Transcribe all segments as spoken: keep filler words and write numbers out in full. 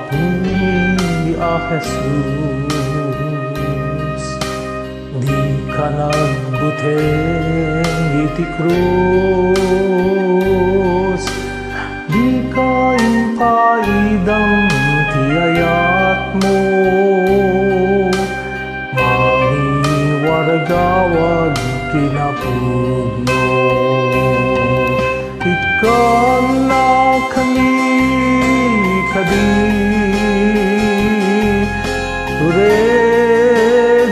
Tumi a Jesus, dika nagbuteng iti krus, dika impaidam ti ayatmo, mangiwargawag kinapudno. Ikkannakami kadi, ture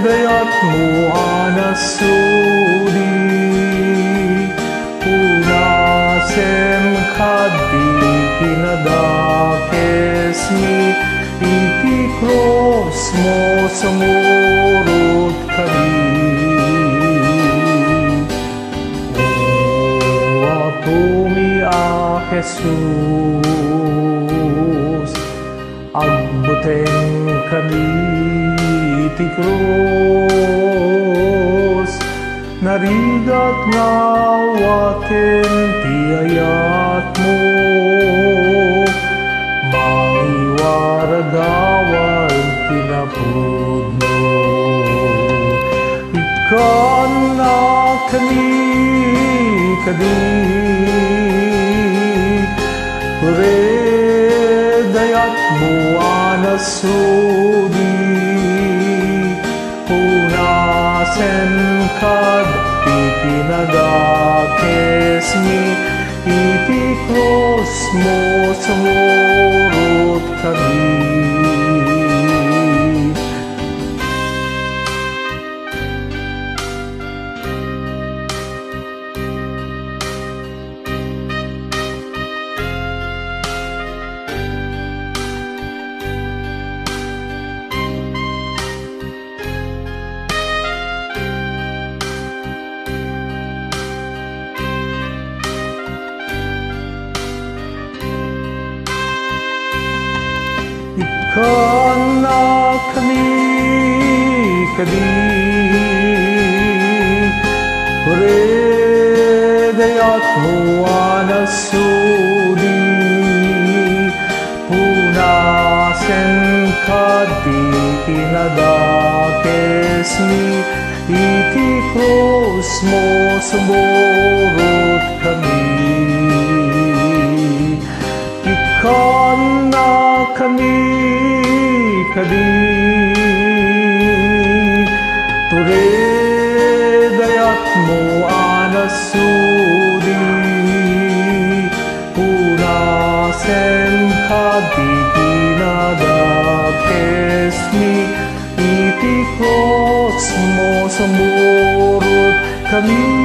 dayatmo a nasudi. Punasem kadi kinadakesmi iti krusmo, sumurot kadi. O Apomi a Jesus, agbuteng kami iti krus, narigat nga awaten ti ayatmo, mangiwaragawag kinapudno. Ikkannakami kadi, ture dayatmo a nasudi. Punasem kadi kinadakesmi iti krusmo, sumurot kami. Ikkannakami kadi, ture dayatmo a nasudi. Punasem kadi kinadakesmi iti krusmo, sumurot kami. Ikkannakami kadi, ture dayatmo a nasudi. Punasem kadi kinadakesmi iti krusmo, sumurot kami.